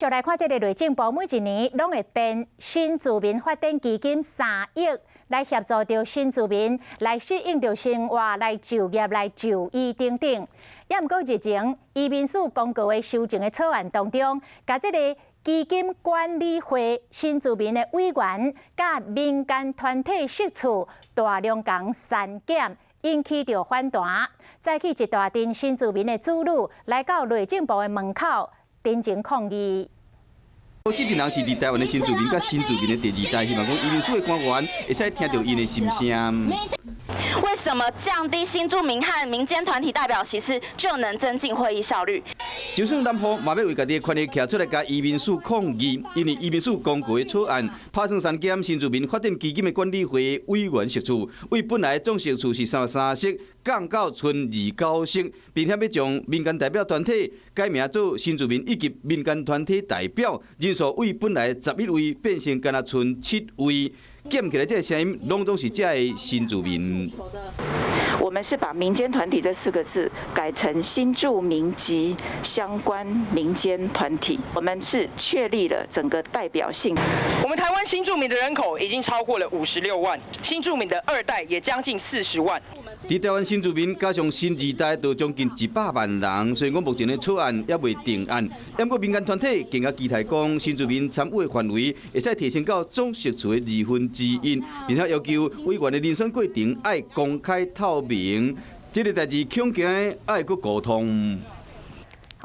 就來看這个內政部每一年攏會編新住民發展基金3億，來協助著新住民來適應著生活、來就業、來就醫等等。也毋過日前移民署公告的修正的草案當中，共這个基金管理會新住民的委員佮民間團體席次大量共刪減，引起著反彈。早起一大陣新住民的子女來到內政部的門口，陳情抗議。這陣人是佇台灣的新住民佮新住民的第二代，希望講移民署的官員會使聽著𪜶的心聲。為什麼降低新住民和民間團體代表席次就能增進會議效率？就算南部嘛欲為家己的權益徛出來，共移民署抗議，因為移民署公告的草案，拍算刪減新住民發展基金的管理會委員席次，為本來總席次是33席，降到賰29席，並且欲將民間代表團體改名做新住民以及民間團體代表，人數為本來11位變成干焦賰7位，減起來這个聲音，攏總是遮的新住民。我們是把民間團體這四個字改成新住民及相關民間團體，我們是確立了整個代表性。我們台灣新住民的人口已經超過了56萬，新住民的二代也將近40萬。佇台灣新住民加上新二代都將近100萬人，雖然講目前的草案猶未定案，毋過民間團體更加期待講新住民參與的範圍會使提升到總席次的1/2，並且要求委員的遴選過程愛公開透明，這个代誌恐驚愛閣溝通。